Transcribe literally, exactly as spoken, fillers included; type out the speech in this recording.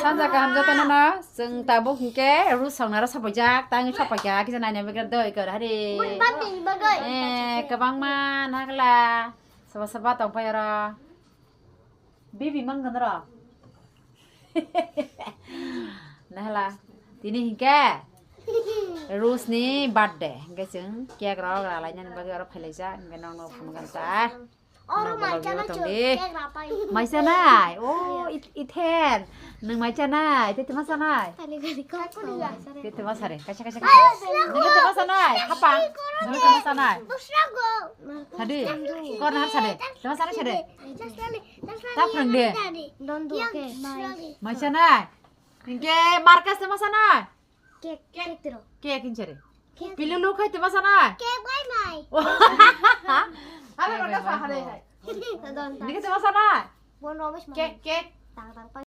Sanja kaham jotono no, chwng tabuk hinkhe ru songnaro sapaijak, tang sapaikha, kisa naina bagwi doi kor, hari. Bun bani bagwi. Eh, kwbangma nagla, saba saba tongpai oro. Bibi mang ganro. Nahla, tini hinkhe Rus ni birthday, hinkhe chwng cake rok ralainani bagwi oro phailaijak, hinkhe nokno phunukganta. Oro mai chana chwng cake rapai. Mai chanai? Oh, it-, ither. Nwng mai chanai? Tei tma chanai? Tei tma sare. Kaisa kaisa kaisa. Nwng tma chanai? Hapang. Nwng tma chanai? Sadi. Kor nahar sade. Tma chanai sade. Ta phrwng de. Mai chanai? Hinkhe Marcus tma chanai? Cake, cake tiro. Cake hinchari. Cake. Pilulu khai tma sanai? Cake bai mai. Aro raka sa hare hai. Nike tma sanai? Bon robes mai. Cake, cake. Tang tang pai.